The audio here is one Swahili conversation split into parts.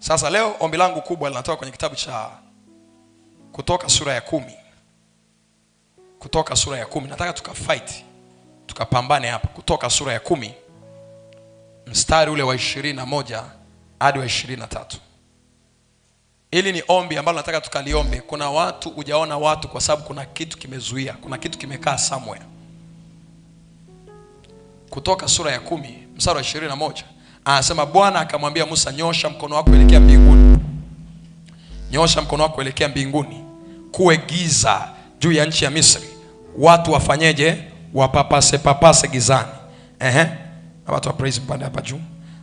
Sasa leo ombi langu kubwa linatoka kwenye kitabu cha Kutoka sura ya 10. Kutoka sura ya 10. Nataka tukafight, tukapambane hapa. Kutoka sura ya 10 mstari ule wa 21 hadi wa 23. Hili ni ombi ambalo nataka tukaliombe. Kuna watu hujaona watu kwa sababu kuna kitu kimezuia, kuna kitu kimekaa somewhere. Kutoka sura ya 10 mstari wa 21 anasema, Bwana akamwambia Musa, nyosha mkono wako kuelekea mbinguni. Nyosha mkono wako kuelekea mbinguni, kuwe giza juu ya nchi ya Misri. Watu wafanyeje? Wapapase papase gizani. Na watu wa praise mpande hapa juu.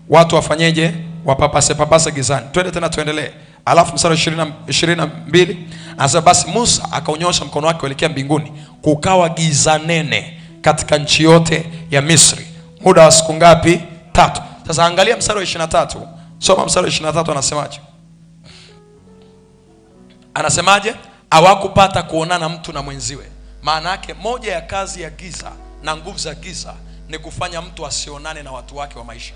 Watu wafanyeje? Wapapase papase gizani. Twende tena, tuendelee. Alafu mstari wa 22 anasema, basi Musa akaunyosha mkono wake kuelekea mbinguni, kukawa giza nene katika nchi yote ya Misri muda wa siku ngapi? 3. Sasa angalia mstari wa 23. Soma mstari wa 23, anasemaje? Anasemaje? Hawakupata kuonana mtu na mwenziwe. Maana yake moja ya kazi ya giza na nguvu za giza ni kufanya mtu asionane na watu wake wa maisha,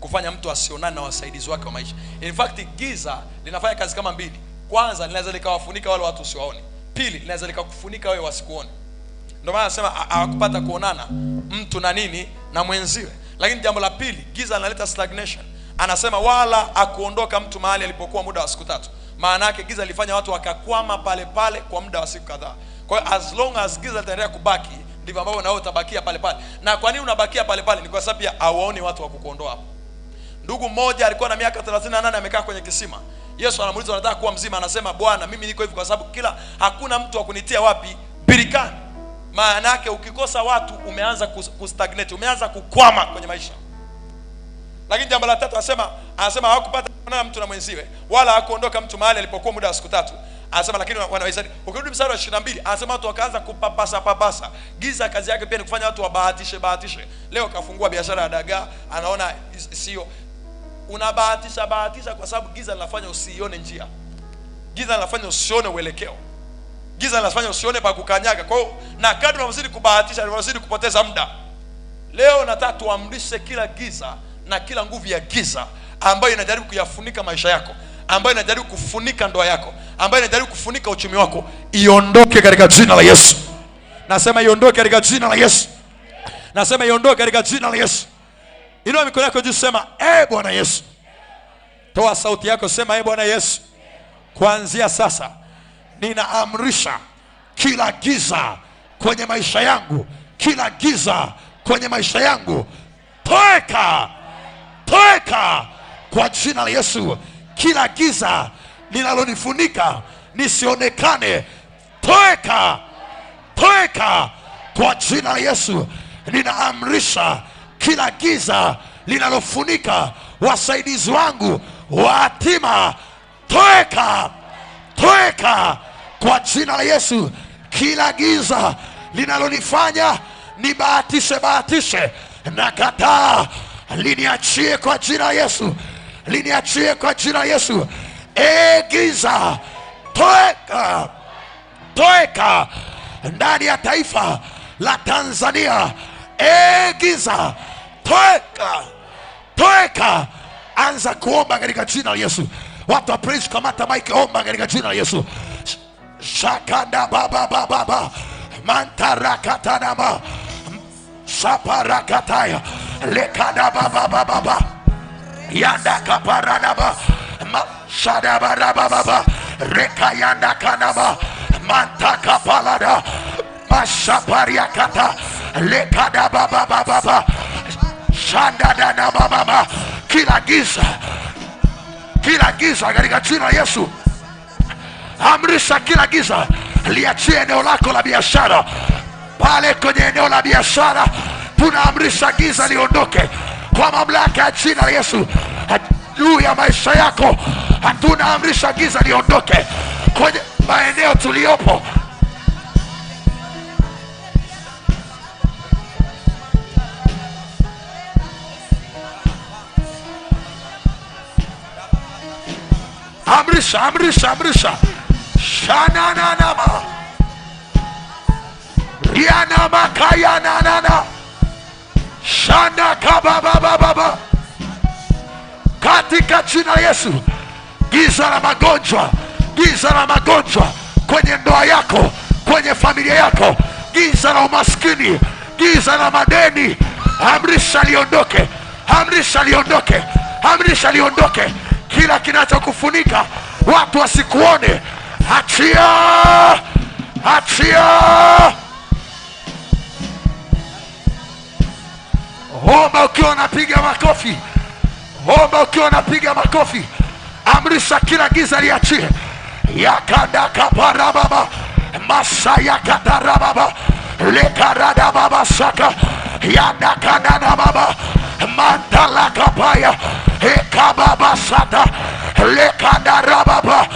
kufanya mtu asionane na wasaidizi wake wa maisha. In fact, giza linafanya kazi kama mbili. Kwanza, linaweza likawafunika wale watu usiwaone. Pili, linaweza likakufunika wewe wasikuone. Ndio maana anasema hawakupata kuonana mtu na nini? Na mwenziwe. Lakini jambo la pili, giza linaleta stagnation. Anasema wala hakuondoka mtu mahali alipokuwa muda wa siku 3. Maana yake giza lilifanya watu wakakwama pale pale kwa muda wa siku kadhaa. Kwa hiyo as long as giza litaendelea kubaki, ndivyo ambavyo na wewe utabakia pale pale. Na kwa nini unabakia pale pale? Ni kwa sababu ya hawaoni watu wa kukuondoa hapo. Ndugu mmoja alikuwa na miaka 38 amekaa kwenye kisima. Yesu anamuuliza, unataka kuwa mzima? Anasema, Bwana, mimi niko hivi kwa sababu kila hakuna mtu wa kunitia wapi? Birikani. Maana yake ukikosa watu umeanza kustagnate, umeanza kukwama kwenye maisha. Lakini jambo la tatu anasema hawakupata kuonana mtu na mwenziwe, wala hakuondoka mtu mahali alipokuwa muda wa siku 3. Anasema lakini wanaweza. Ukirudi mstari wa 22 anasema watu wakaanza kupapasa papasa. Giza kazi yake pia ni kufanya watu wabahatishe bahatishe. Leo kafungua biashara ya dagaa, anaona sio. Unabahatisha bahatisha kwa sababu giza linafanya usione njia. Giza linafanya usione uelekeo. Giza linafanya usione pa kukanyaga. Kwa hiyo na kadri unavyozidi kubahatisha unavyozidi kupoteza muda. Leo nataka tuamrishe kila giza na kila nguvu ya giza ambayo inajaribu kuyafunika maisha yako, ambayo inajaribu kufunika ndoa yako, ambayo inajaribu kufunika uchumi wako, iondoke katika jina la Yesu. Nasema iondoke katika jina la Yesu. Nasema iondoke katika jina la Yesu. Inua mikono yako juu, sema, Bwana Yesu. Toa sauti yako, sema, Bwana Yesu, kuanzia sasa ninaamrisha kila giza kwenye maisha yangu, kila giza kwenye maisha yangu, toeka, toeka kwa jina la Yesu. Kila giza linalonifunika nisionekane, toeka, toeka kwa jina la Yesu. Ninaamrisha kila giza linalofunika wasaidizi wangu wa hatima, toeka, toeka kwa jina la Yesu. Kila giza linalonifanya nibahatishe bahatishe, nakataa, liniachie kwa jina la Yesu, liniachie kwa jina la Yesu. Giza, toeka, toeka ndani ya taifa la Tanzania. Giza, toeka, toeka. Anza kuomba katika jina la Yesu. Watu wa praise, kamata mic, omba katika jina la Yesu. Shakanda baba baba baba mantarakatanama saparakataya lekada baba baba baba yanda kaparanaba shadabarababa rekayanda kanaba mantakapalada masapariakata lekada baba baba baba shandadana mama. Kila giza, kila giza katika jina la Yesu, amrisha kila giza liachie eneo lako la biashara. Pale kwenye eneo la biashara tunaamrisha giza liondoke kwa mamlaka ya jina la Yesu. Juu ya maisha yako hatunaamrisha giza liondoke kwenye maeneo tuliopo. Amrisha, amrisha, amrisha. Shananama Rianama kayanana Shana kababa baba. Katika jina la Yesu, Giza la magonjwa, giza la magonjwa kwenye ndoa yako, kwenye familia yako, giza la umaskini, giza la madeni, amrisha liondoke, amrisha liondoke, amrisha liondoke. Kila kinachokufunika watu wasikuone, achia, achia. Omba ukiwa unapiga makofi, omba ukiwa unapiga makofi. Amrisha kila giza liachie. Yakadakaparababa masayakatarababa lekaradababa saka yadakananababa mantalakapaya ekababasata lekadarababa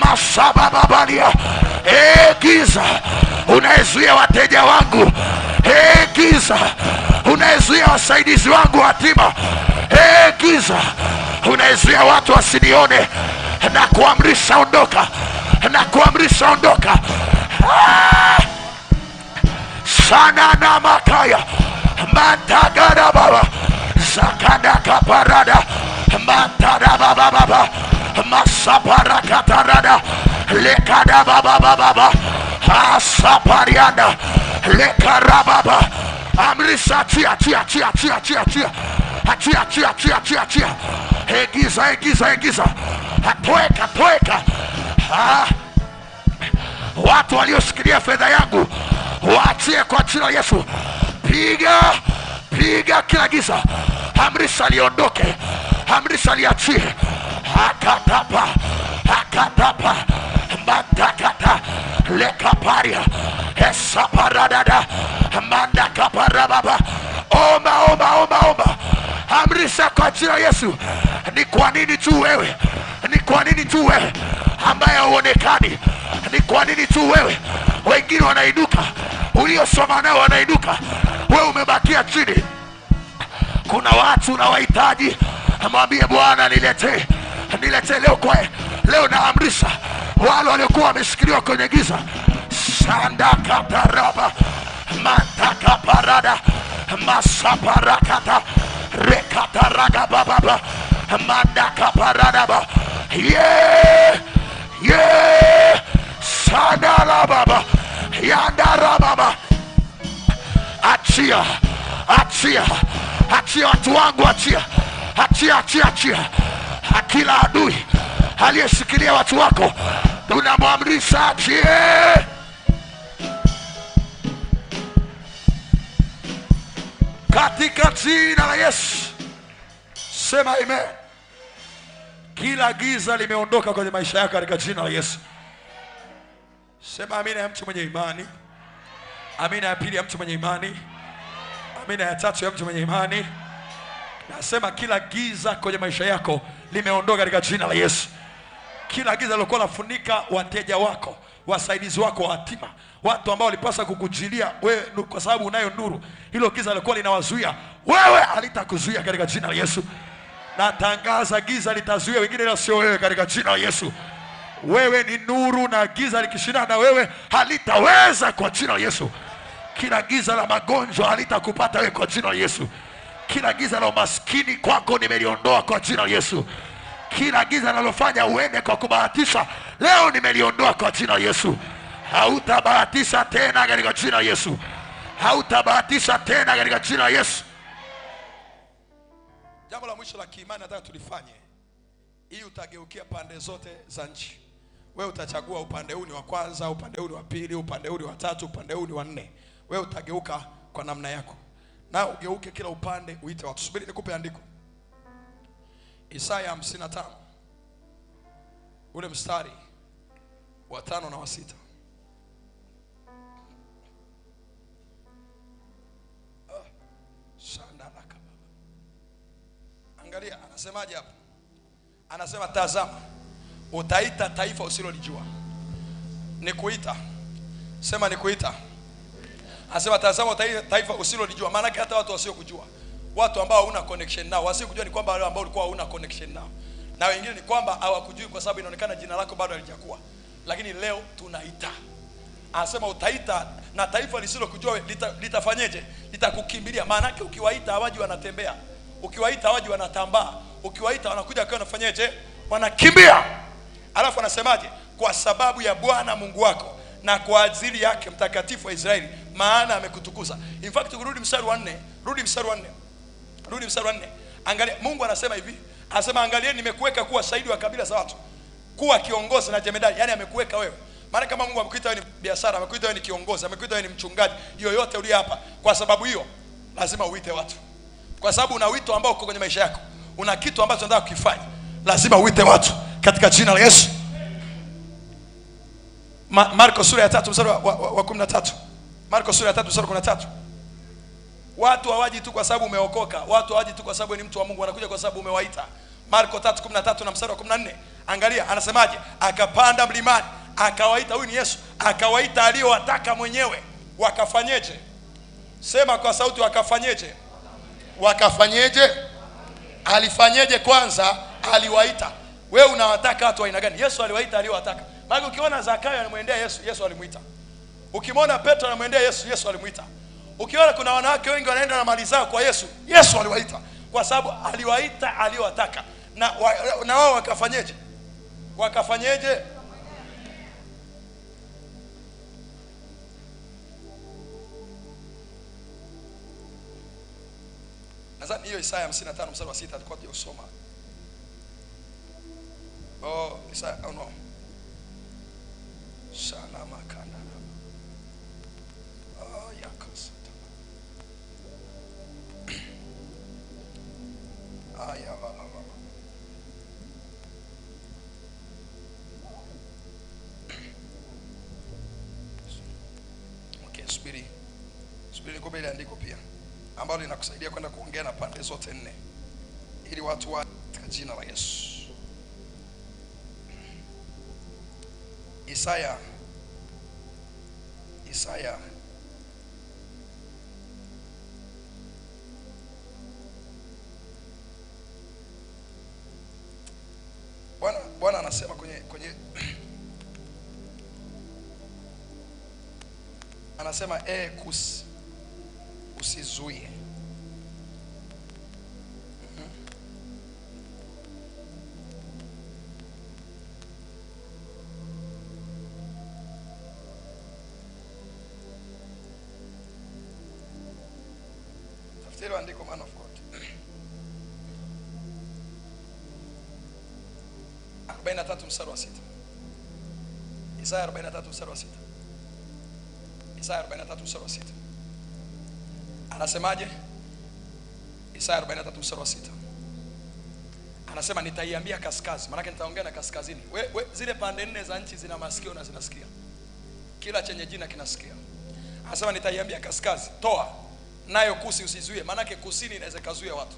masabababalia. E giza unaezuia wateja wangu, e giza unaezuia wasaidizi wangu hatima, e giza unaezuia watu wasinione, na kuamrisha ondoka, na kuamrisha ondoka. Sana na makaya matagara baba zakada kaparada matara baba baba masapara katarada lekada baba baba asapariana lekarababa. Amrisha chia chia chia chia chia chia achia chia chia chia chia. Egiza egiza egiza, atoeka toeka. Watu walioshikilia fedha yangu waachie kwa jina la Yesu. Piga piga kila giza, amrisha liondoke, amrisha liachie. Akatapa akatapa matakata lekaparia esaparadada mandakaparababa. Omba omba omba omba, amrisha kwa jina la Yesu. Ni kwa nini tu wewe, ni kwa nini tu wewe ambaye huonekani? Ni kwa nini tu wewe? Wengine wanainuka, uliosoma nao wanainuka, wewe umebakia chini. Kuna watu unawahitaji, mwambie Bwana niletee, niletee leo kwa leo. Naamrisha wale waliokuwa wameshikiliwa kwenye giza, sandakataraba matakaparada masaparakata rekataragababa mandakaparadaba ye ye sandarababa yandarababa. Achia, achia, achia watu wangu, achia, achia, achia, achia. Kila adui aliyeshikilia watu wako tunamwamrisha achie. Katika jina la Yesu, sema amen. Kila giza limeondoka kwenye maisha yako katika jina la Yesu. Sema amina ya mtu mwenye imani. Amina ya pili ya mtu mwenye imani. Amina ya tatu ya mtu mwenye imani. Nasema kila giza kwenye maisha yako limeondoka katika jina la Yesu. Kila giza lilokuwa lafunika wateja wako, wasaidizi wako wa hatima, watu ambao walipaswa kukujilia wewe kwa sababu unayo nuru, hilo giza lilikuwa linawazuia wewe, halitakuzuia katika jina la Yesu. Natangaza giza litazuia wengine ila sio wewe katika jina la Yesu. Wewe ni nuru na giza likishindana na wewe halitaweza kwa jina la Yesu. Kila giza la magonjwa halitakupata wewe kwa jina la Yesu. Kila giza la umaskini kwako nimeliondoa kwa jina la Yesu. Kila giza linalofanya uende kwa kubahatisha leo nimeliondoa kwa jina la Yesu. Hautabahatisha tena katika jina la Yesu. Hautabahatisha tena katika jina la Yesu. Jambo la mwisho la kiimani nataka tulifanye, hii utageukia pande zote za nchi. Wewe utachagua upande huu ni wa kwanza, upande huu ni wa pili, upande huu ni wa tatu, upande huu ni wa nne. Wewe utageuka kwa namna yako. Na ugeuke kila upande uite watu. Subiri nikupe andiko. Isaya 55 ule mstari wa 5 na wa 6. Angalia anasemaje hapo? Anasema tazama, utaita taifa usilolijua. Nikuita. Sema nikuita. Anasema tazama utaita taifa usilolijua. Maana hata watu wasiokujua, watu ambao huna connection nao, wasiokujua ni kwamba wale ambao ulikuwa huna connection nao. Na wengine ni kwamba hawakujui kwa sababu inaonekana jina lako bado halijakuwa. Lakini leo tunaita. Anasema utaita na taifa lisilokujua litafanyeje? Litakukimbilia. Maana yake ukiwaita hawaji wanatembea. Ukiwaita hawaji wanatambaa. Ukiwaita wanakuja wakiwa wanafanyeje? Wanakimbia. Alafu anasemaje? Kwa sababu ya Bwana Mungu wako na kwa ajili yake mtakatifu wa Israeli, maana amekutukuza. In fact, rudi mstari wa 4, rudi mstari wa 4. Rudi mstari wa 4. Angalia, Mungu anasema hivi, anasema angalieni nimekuweka kuwa shahidi wa kabila za watu, kuwa kiongozi na jemedari. Yaani amekuweka wewe. Maana kama Mungu amekuita wewe ni biashara, amekuita wewe ni kiongozi, amekuita wewe ni mchungaji, yoyote uliye hapa, kwa sababu hiyo lazima uite watu. Kwa sababu una wito ambao uko kwenye maisha yako, una kitu ambacho unataka kukifanya, lazima uite watu katika jina la Yesu. Marko sura ya 3 mstari wa 13. Marko sura ya 3 mstari wa 13. Watu hawaji tu kwa sababu umeokoka, watu hawaji tu kwa sababu ni mtu wa Mungu, wanakuja kwa sababu umewaita. Marko 3:13 na mstari wa 14. Angalia anasemaje? Akapanda mlimani, akawaita. Huyu ni Yesu, akawaita aliyowataka mwenyewe. Wakafanyeje? Sema kwa sauti, wakafanyeje? Wakafanyeje? Alifanyeje kwanza? Aliwaita. Wewe unawataka watu wa aina gani? Yesu aliwaita aliyowataka. Maana ukiona Zakayo anamwendea Yesu, Yesu alimuita. Ukimwona Petro anamwendea Yesu, Yesu alimuita. Ukiona kuna wanawake wengi wanaenda na mali zao kwa Yesu, Yesu aliwaita. Kwa sababu aliwaita aliyowataka. Na wao wakafanyeje? Wakafanyeje? Nadhani hiyo Isaya 55 mstari wa 6 tulikuwa tunasoma. Oh, Isaya, oh no. Shalama kanda. Oh, yakos. Aya baba baba. Okay, subiri. Subiri nikupe ile andiko pia ambalo linakusaidia kwenda kuongea na pande zote nne ili watu wa katika jina la Yesu. Isaya Bwana anasema kwenye anasema kusi usizuie. Tafsiri andiko, man of God. 43 mstari wa 6. Isaya 43 mstari wa 6. Isaya 43 mstari wa 6. Anasemaje? Isaya 43 mstari wa 6. Anasema nitaiambia kaskazi, maana nitaongea na kaskazini. We zile pande nne za nchi zina masikio na zinasikia. Kila chenye jina kinasikia. Anasema nitaiambia kaskazi, toa, nayo kusi usizuie. Maana kusini inaweza kazuia watu.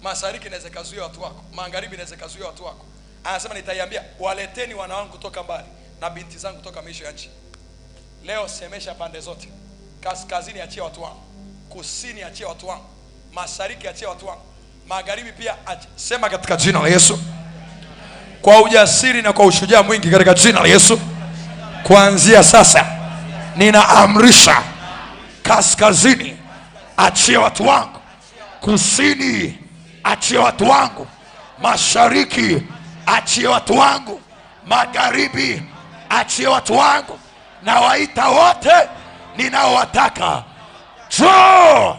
Mashariki inaweza kazuia watu wako, magharibi inaweza kazuia watu wako. Anasema nitaiambia waleteni wana wangu kutoka mbali na binti zangu kutoka miisho ya nchi. Leo semesha pande zote. Kaskazini achia watu wangu, kusini achia watu wangu, mashariki achia watu wangu, magharibi pia achia. Sema katika jina la Yesu. Kwa ujasiri na kwa ushujaa mwingi katika jina la Yesu. Kuanzia sasa ninaamrisha kaskazini achia watu wangu, kusini achia watu wangu, mashariki achia watu wangu, magharibi achia watu wangu, na waita wote ninaowataka. Njoo,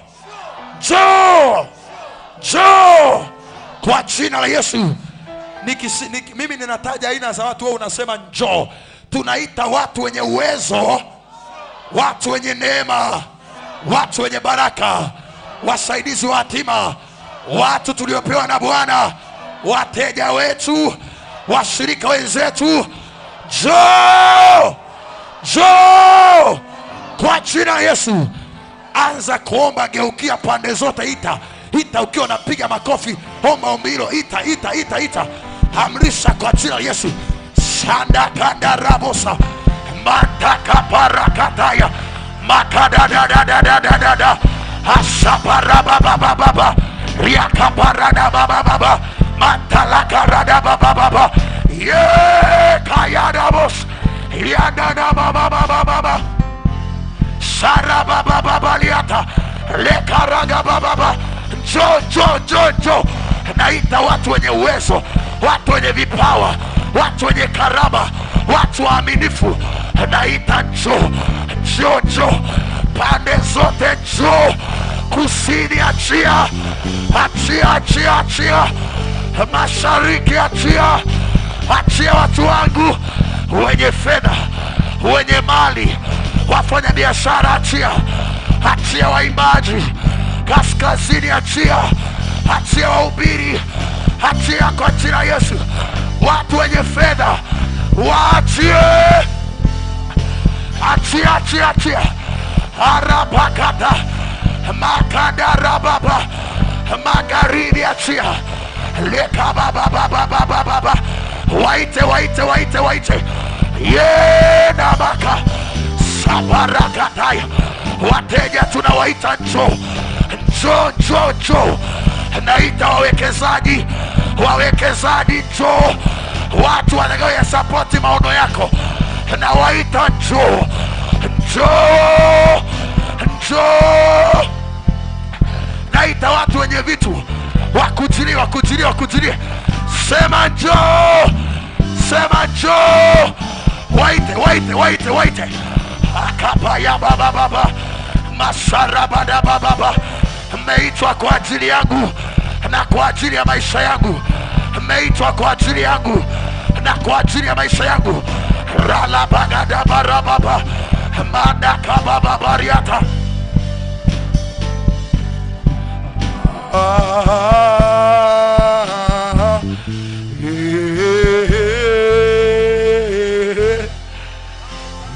njoo, njoo kwa jina la Yesu. Mimi ninataja aina za watu, wewe unasema njoo. Tunaita watu wenye uwezo, watu wenye neema, watu wenye baraka, wasaidizi wa hatima, watu tuliopewa na Bwana, wateja wetu, washirika wenzetu. Njoo, njoo kwa jina la Yesu. Anza kuomba, geukia pande zote, ita ita ukiwa unapiga makofi, omba ombi hilo, ita ita ita ita, amrisha kwa jina la Yesu. Sanda kanda rabosa mataka parakataya makada da da da da da da da asapara baba baba baba riaka parada baba baba matalaka rada baba baba ye kaya bos riada da baba baba baba sara baba baba liata lekaraga baba baba. Njoo, njoo, njoo, njoo. Naita watu wenye uwezo, watu wenye vipawa, watu wenye karama, watu waaminifu. Naita njoo, njoo, njoo, pande zote njoo, kusini achia, achia, achia, achia, mashariki achia, achia watu wangu wenye fedha, wenye mali, wafanya biashara achia, achia waimbaji, kaskazini achia, achia wahubiri, achia kwa jina Yesu. Watu wenye fedha waachie, achia, achia, achia. Arabakata makadarababa, magharibi achia, leka baba baba baba baba, waite, waite, waite, waite, yena baka sabarakataya. Wateja tunawaita njoo, njoo, njoo, njoo. Naita wawekezaji, wawekezaji njoo, watu wanagawa support maono yako, nawaita njoo, njoo, njoo. Naita watu wenye vitu wakujilie, wakujilie, wakujilie. Sema njoo, sema njoo. Waite, waite, waite, waite. Akapa ya baba baba, masarabada baba baba. Mmeitwa kwa ajili yangu na kwa ajili ya maisha yangu. Mmeitwa kwa ajili yangu na kwa ajili ya maisha yangu. Rala bagada barababa, madaka baba bariata.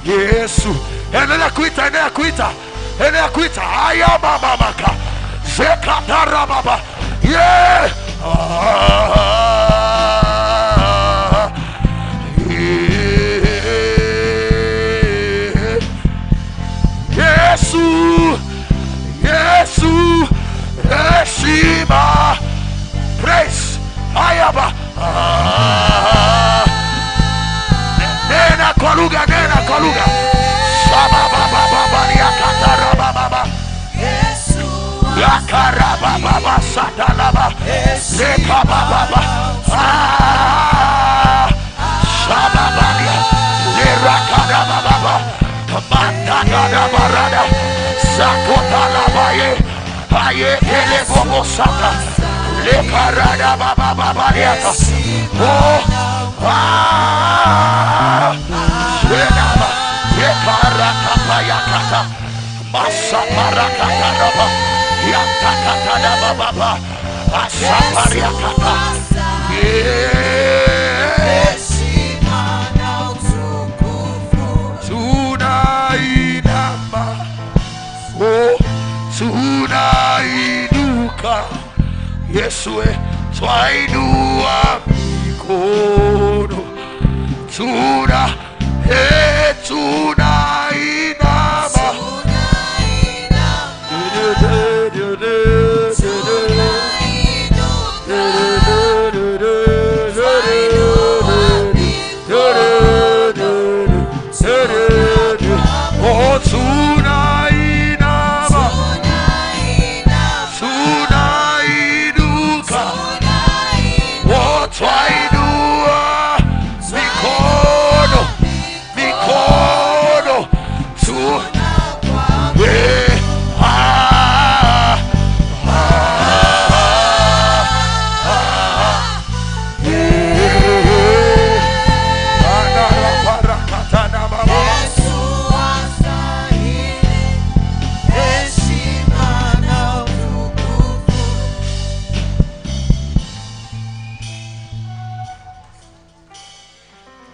Yesu, endelea kuita, endelea kuita, endelea kuita. Aya baba maka zekatara baba. Yeah. Yesu, Yesu, heshima, praise. Ayaba. Nena kwa lugha, nena kwa lugha. Saba baba baba yakatara baba. Yakara baba satalaba. Leka baba. Ah. Saba baba. Lerakada baba. Matagada barada. Sakotala baye. Aye telebobo sata. Lekarada baba baba yaka. Oh. Ah. Shenaba. Yekarakapa yakata. Masaparakata raba. Yatakata baba. Asapariakata. Tunainama. Oh, tunainuka. Yesu, twainua mikono. Tuna, tunainama. Oh, tunainama, tunainuka. Oh, twainua mikono, mikono tu.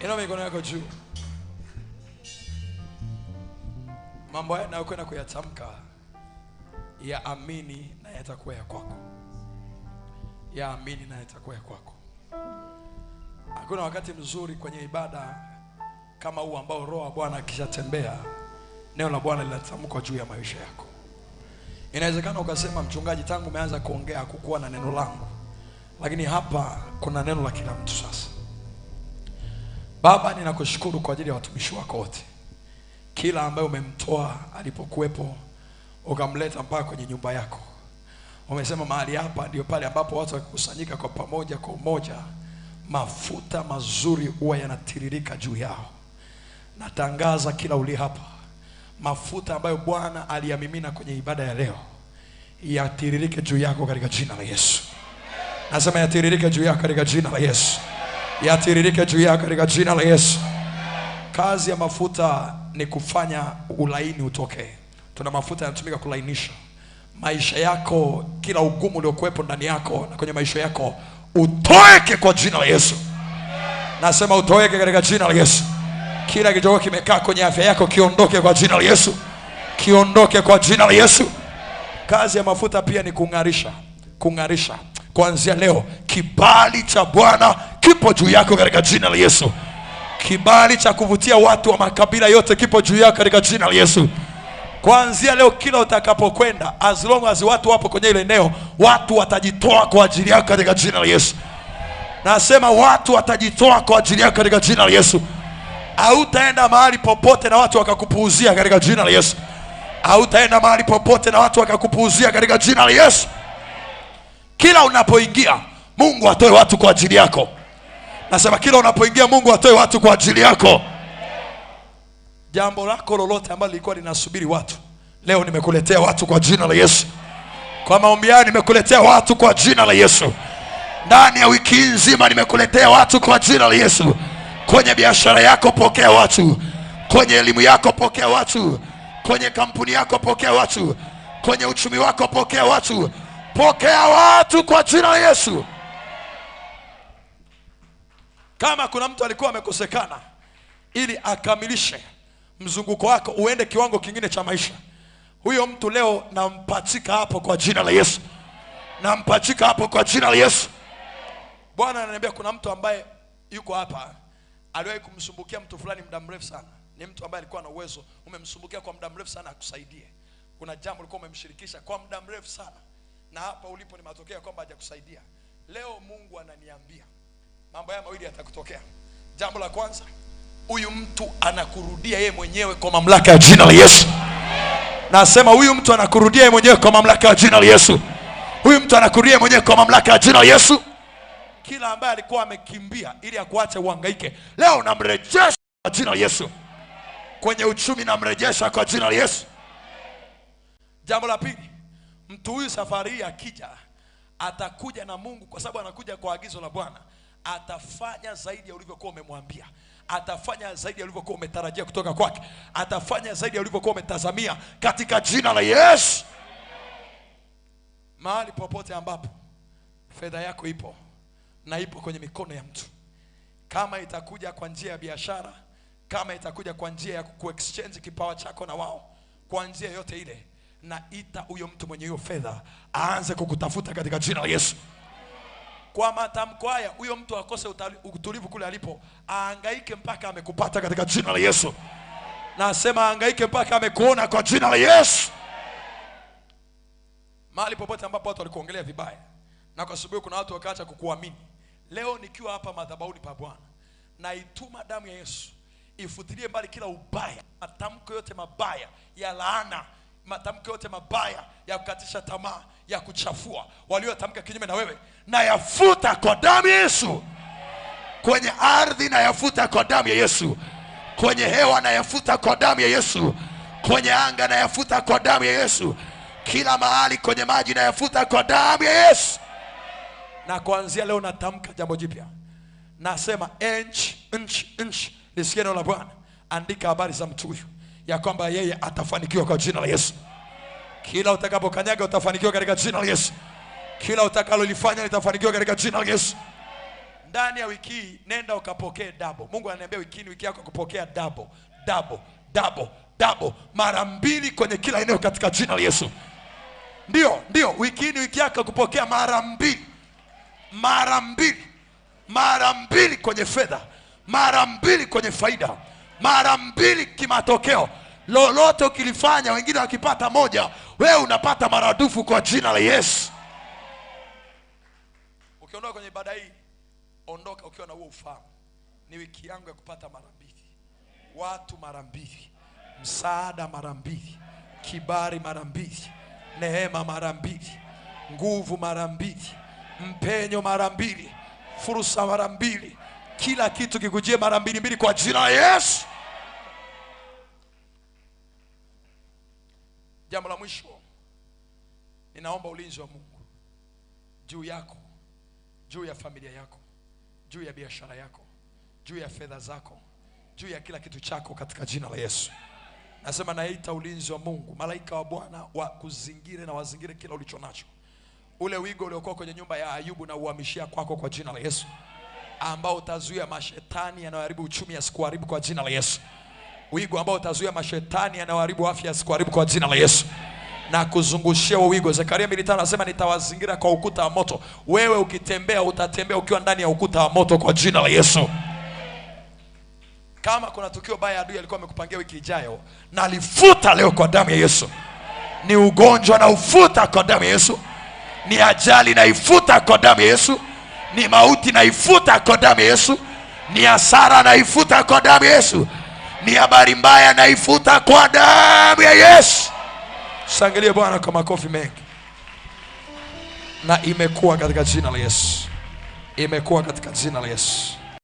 Inua mikono yako juu. Mambo haya nayokwenda kuyatamka, yaamini na yatakuwa ya kwako. Yaamini na yatakuwa ya kwako. Hakuna wakati mzuri kwenye ibada kama huu ambao Roho wa Bwana akishatembea, neno la Bwana linatamkwa juu ya maisha yako. Inawezekana ukasema, mchungaji, tangu umeanza kuongea hakukuwa na neno langu. Lakini hapa kuna neno la kila mtu sasa. Baba, ninakushukuru kwa ajili ya watumishi wako wote. Kila ambaye umemtoa alipokuwepo ukamleta mpaka kwenye nyumba yako. Umesema mahali hapa ndio pale ambapo watu wakikusanyika kwa pamoja kwa umoja, Mafuta mazuri huwa yanatiririka juu yao. Natangaza kila uli hapa, mafuta ambayo Bwana aliyamimina kwenye ibada ya leo yatiririke juu yako katika jina la Yesu. Nasema yatiririke juu yako katika jina la Yesu. Yatiririke juu yako katika jina la Yesu. Kazi ya mafuta ni kufanya ulaini utokee. Tuna mafuta yanatumika kulainisha maisha yako, kila ugumu uliokuwepo ndani yako na kwenye maisha yako utoeke kwa jina la Yesu. Nasema utoeke katika jina la Yesu. Kila kilichokuwa kimekaa kwenye afya yako kiondoke kwa jina la Yesu. Kiondoke kwa jina la Yesu. Kazi ya mafuta pia ni kungarisha. Kungarisha. Kuanzia leo kibali cha Bwana kipo juu yako katika jina la Yesu. Kibali cha kuvutia watu wa makabila yote kipo juu yako katika jina la Yesu. Kuanzia leo kila utakapokwenda, as long as watu wapo kwenye ile eneo, watu watajitoa kwa ajili yako katika jina la Yesu. Nasema watu watajitoa kwa ajili yako katika jina la Yesu. Hautaenda mahali popote na watu wakakupuuzia katika jina la Yesu. Hautaenda mahali popote na watu wakakupuuzia katika jina la Yesu. Kila unapoingia Mungu atoe watu kwa ajili yako. Nasema kila unapoingia Mungu atoe watu kwa ajili yako. Jambo lako lolote ambalo lilikuwa linasubiri watu, leo nimekuletea watu kwa jina la Yesu. Kwa maombi haya nimekuletea watu kwa jina la Yesu. Ndani ya wiki nzima nimekuletea watu kwa jina la Yesu. Kwenye biashara yako pokea watu. Kwenye elimu yako pokea watu. Kwenye kampuni yako pokea watu. Kwenye uchumi wako pokea watu. Pokea watu kwa jina la Yesu. Kama kuna mtu alikuwa amekosekana ili akamilishe mzunguko wako uende kiwango kingine cha maisha, huyo mtu leo nampachika hapo kwa jina la Yesu. Nampachika hapo kwa jina la Yesu. Bwana ananiambia kuna mtu ambaye yuko hapa aliwahi kumsumbukia mtu fulani muda mrefu sana. Ni mtu ambaye alikuwa na uwezo, umemsumbukia kwa muda mrefu sana akusaidie. Kuna jambo ulikuwa umemshirikisha kwa muda mrefu sana, na hapa ulipo ni matokeo kwamba hajakusaidia. Leo Mungu ananiambia mambo haya mawili yatakutokea. Jambo la kwanza, huyu mtu anakurudia yeye mwenyewe kwa mamlaka ya jina la Yesu. Nasema huyu mtu anakurudia yeye mwenyewe kwa mamlaka ya jina la Yesu. Huyu mtu anakurudia yeye mwenyewe kwa mamlaka ya jina la Yesu. Kila ambaye alikuwa amekimbia ili akuache uhangaike, leo namrejesha kwa jina la Yesu. Kwenye uchumi namrejesha kwa jina la Yesu. Jambo la pili, mtu huyu safari hii akija atakuja na Mungu, kwa sababu anakuja kwa agizo la Bwana. Atafanya zaidi ya ulivyokuwa umemwambia. Atafanya zaidi ya ulivyokuwa umetarajia kutoka kwake. Atafanya zaidi ya ulivyokuwa umetazamia katika jina la Yesu. Mahali popote ambapo fedha yako ipo na ipo kwenye mikono ya mtu, kama itakuja kwa njia ya biashara, kama itakuja kwa njia ya kuexchange kipawa chako na wao, kwa njia yote ile, na ita huyo mtu mwenye hiyo fedha aanze kukutafuta katika jina la Yesu. Kwa matamko haya, huyo mtu akose utulivu kule alipo, ahangaike mpaka amekupata katika jina la Yesu. Nasema ahangaike mpaka amekuona kwa jina la Yesu. Mahali popote ambapo watu walikuongelea vibaya, na kwa sababu kuna watu wakaacha kukuamini, leo nikiwa hapa madhabahuni pa Bwana, naituma damu ya Yesu ifutilie mbali kila ubaya, matamko yote mabaya ya laana, matamko yote mabaya ya kukatisha tamaa, ya kuchafua waliotamka kinyume na wewe, na yafuta kwa damu ya Yesu. Kwenye ardhi na yafuta kwa damu ya Yesu. Kwenye hewa na yafuta kwa damu ya Yesu. Kwenye anga na yafuta kwa damu ya Yesu. Kila mahali kwenye maji na yafuta kwa damu ya Yesu. Na kuanzia leo natamka jambo jipya. Nasema nchi, nchi, nchi, lisikie neno la Bwana. Andika habari za mtu huyu ya kwamba yeye atafanikiwa kwa jina la Yesu. Kila utakapokanyaga utafanikiwa katika jina la Yesu. Kila utakalolifanya litafanikiwa katika jina la Yesu. Ndani ya wiki hii nenda ukapokee double. Mungu ananiambia wiki hii, wiki yako kupokea double, double, double, double, mara mbili kwenye kila eneo katika jina la Yesu. Ndio, ndio, wiki hii ni wiki yako kupokea mara mbili. Mara mbili. Mara mbili kwenye fedha, mara mbili kwenye faida, mara mbili kimatokeo. Lolote ukilifanya, wengine wakipata moja, wewe unapata maradufu kwa jina la Yesu. Ukiondoka kwenye ibada hii, ondoka ukiwa na huo ufahamu. Ni wiki yangu ya kupata mara mbili. Watu mara mbili, msaada mara mbili, kibali mara mbili, neema mara mbili, nguvu mara mbili, mpenyo mara mbili, Fursa mara mbili, kila kitu kikujie mara mbili mbili kwa jina la Yesu. Jambo la mwisho, ninaomba ulinzi wa Mungu juu yako, juu ya familia yako, juu ya biashara yako, juu ya fedha zako, juu ya kila kitu chako katika jina la Yesu. Nasema naita ulinzi wa Mungu, malaika wa Bwana wa kuzingire na wazingire kila ulicho nacho. Ule wigo uliokuwa kwenye nyumba ya Ayubu na uhamishia kwako kwa jina la Yesu, ambao utazuia mashetani yanayoharibu uchumi yasikuharibu kwa jina la Yesu. Wigo ambao utazuia mashetani yanayoharibu afya yasikuharibu kwa jina la Yesu. Na kuzungushia huo wigo. Zekaria 2:5 anasema nitawazingira kwa ukuta wa moto. Wewe ukitembea utatembea ukiwa ndani ya ukuta wa moto kwa jina la Yesu. Kama kuna tukio baya adui alikuwa amekupangia wiki ijayo, nalifuta leo kwa damu ya Yesu. Ni ugonjwa na ufuta kwa damu ya Yesu. Ni ajali naifuta kwa damu ya Yesu. Ni mauti naifuta kwa damu ya Yesu. Ni hasara naifuta kwa damu ya Yesu. Ni habari mbaya naifuta kwa damu ya Yesu. Shangilie Bwana kwa makofi mengi. Na imekuwa katika jina la Yesu. Imekuwa katika jina la Yesu.